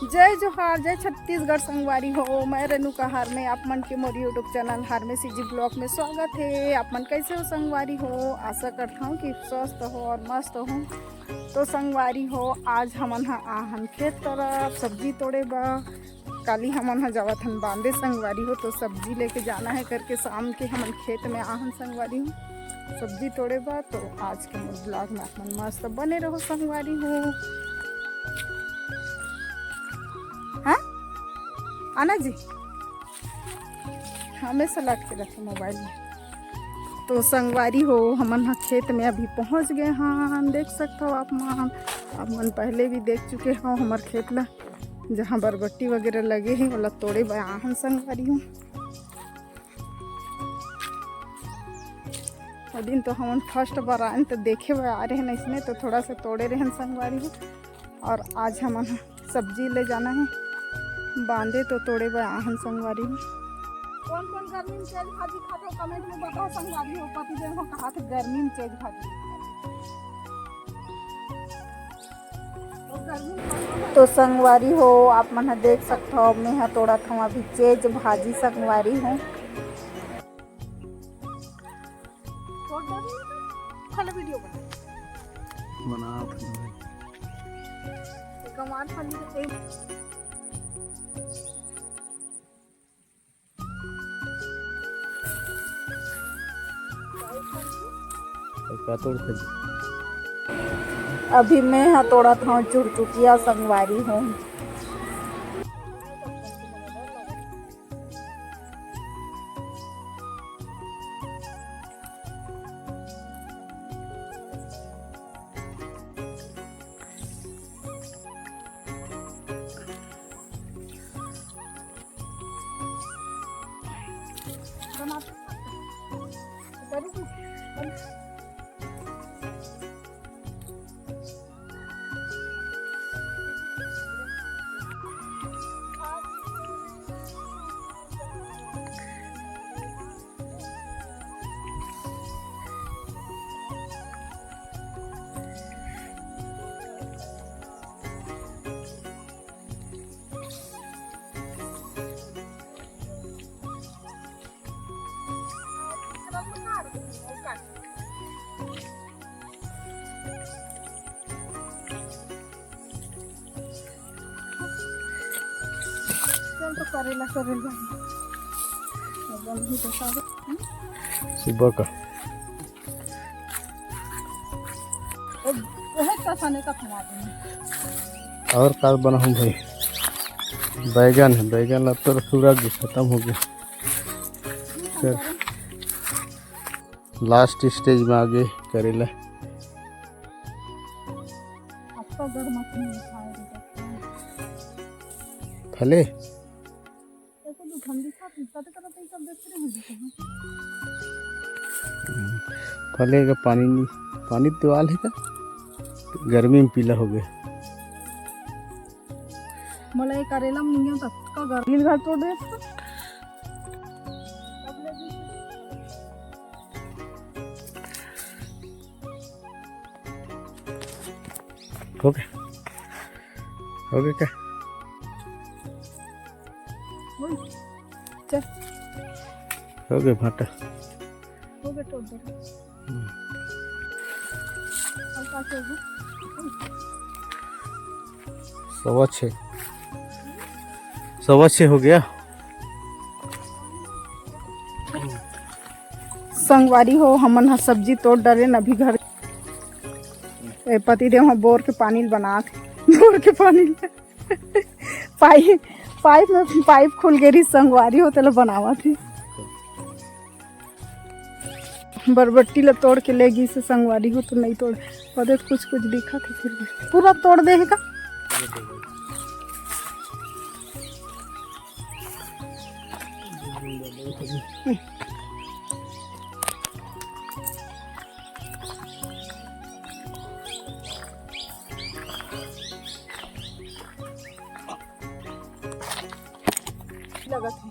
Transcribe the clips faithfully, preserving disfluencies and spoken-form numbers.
जय जोहार, जय छत्तीसगढ़ संगवारी हो। मैं रेणुका हरमे, आप मन के मोर YouTube चैनल हरमे सीजी ब्लॉग में स्वागत है। आप मन कैसे हो संगवारी हो? आशा करता हूँ कि स्वस्थ हो और मस्त हो। तो संगवारी हो, आज हमन ह आहन खेत तरफ सब्जी तोड़े बर। काली हमन ह जावत हन बांधे संगवारी हो, तो सब्जी लेके जाना है करके शाम के हमन खेत में आहन संगवारी हो सब्जी तोड़े बर। तो आज के मोर ब्लॉग में आप मन मस्त बने रहो संगवारी हो। हाँ, आना जी, हमेशा लटके रहते मोबाइल में। तो संगवारी हो, हमन ह खेत में अभी पहुंच गए हन। देख सकत हो आप मन, आप मन पहले भी देख चुके हो हमर खेत ला, जहाँ बरबट्टी वगैरह लगे हे, ओला तोड़े बर आहन संगवारी हो। ओ दिन तो हमन फर्स्ट बार आएन, तो देखे बर आ रहे हैं इसमें, तो थोड़ा सा तोड़े रहन संगवारी हो। और आज हमन सब्जी ले जाना है बांधे, तो तोड़े बर आहन संगवारी हो। कौन कौन गर्मी में चेज भाजी खाते हो, कमेंट में बताओ संगवारी हो। पति देव हो कहा थे गर्मी में चेज भाजी। तो संगवारी हो, आप मन ह देख सकत हो, मैं ह तोड़त हूँ अभी चेज भाजी संगवारी हो। खाली वीडियो बना। बनात हूँ। गंवार फली के तेल। अउ का तोड़थे? अभी मैं ह तोड़त हूँ चुरचुकिया संगवारी हो। चल तो करेला, करेला। अब हम भी तो सारे, हम्म? सुबह का। अब वह का खाने का खवा देंगे। और का बनाऊं भाई? बैगन है, बैगन ला तो पूरा खत्म हो गया। फिर लास्ट स्टेज में आगे करेला। आपका घर मत नहीं खाए रे बच्चा। फले? देखो तो ठंडी खा, पता चला तो ये सब देख रहे हैं। फले का पानी नहीं, पानी तो आल है का? गर्मी में पीला हो गया। मला ये करेला में नहीं होता, का गर्मी घर तोड़ दे इसको। हो गया, हो गया क्या? चल। हो गया भाटा। हो गया, तोड़ दे। हम्म। और का चाहिए? सवा छः, सवा छः हो गया। संगवारी हो, हमन ह सब्जी तोड़ डारेन अभी घर। ए, पति देव ह बोर के पानी ल बनात, बोर के पानी ल। पाइप, पाइप में पाइप खुल गे रही संगवारी हो, तेला बनावत हे। बरबट्टी ला तोड़ के ले गिस संगवारी हो, तो नहीं तोड़, ओदे कुछ कुछ दिखत हे, फिर भी पूरा तोड़ दे हे का? लगत हे।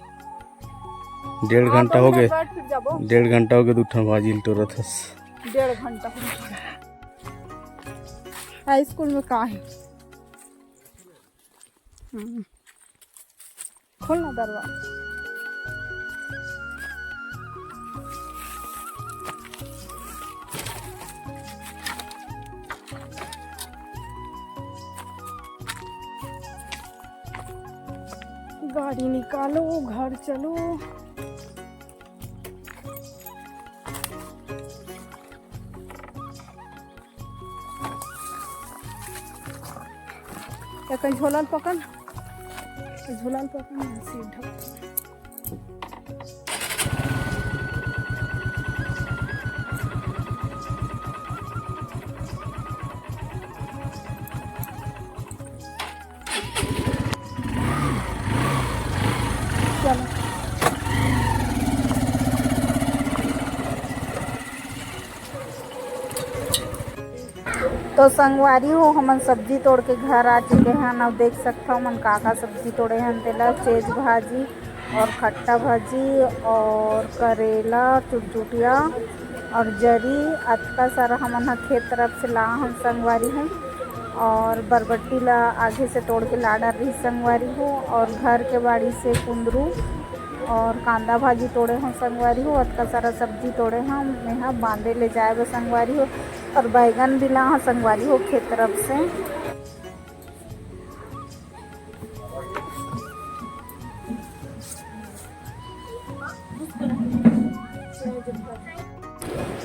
डेढ़ घंटा हो गए, बैठ फिर जाबो। डेढ़ घंटा हो गए, दू ठन भाजी ल टोरत हस। डेढ़ घंटा हो गया। हाई स्कूल में का है? हम्म। खोल ना दरवाजा। गाड़ी निकालो, घर चलो। एक झोला ल पकड़, झोला ल पकड़ ना, सीधा। चलो। तो संगवारी हो, हमन सब्जी तोड़ के घर आ चुके हन। अब देख सकथव, हमन का का सब्जी तोड़े हन तेला, चेज भाजी और खट्टा भाजी और करेला, चुटचुटिया और जरी, अतका सारा हमन ह खेत तरफ से ला हन संगवारी हो। और बरबट्टी ला आगे से तोड़ के ला डार रही संगवारी हो। और घर के बाड़ी से कुंदरू और कांदा भाजी तोड़े हो संगवारी हो। अतका सारा सब्जी तोड़े हो, मेहा बांधे ले जाए बर संगवारी हो। और बैगन भी ला हो संगवारी हो खेत तरफ से।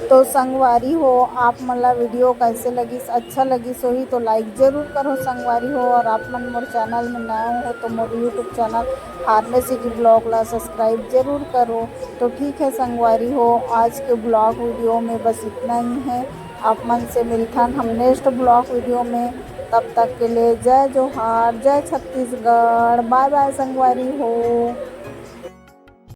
तो संगवारी हो, आप मन ला वीडियो कैसे लगिस? अच्छा लगिस होही तो लाइक जरूर करो संगवारी हो। और आप मन मोर चैनल में नए हो तो मोर यूट्यूब चैनल हारने सिटी ब्लॉग ला सब्सक्राइब जरूर करो। तो ठीक है संगवारी हो, आज के ब्लॉग वीडियो में बस इतना ही है। आप मन से मिलथन हम नेक्स्ट ब्लॉग वीडियो में। तब तक के लिए जय जोहार, जय छत्तीसगढ़, बाय बाय संगवारी हो।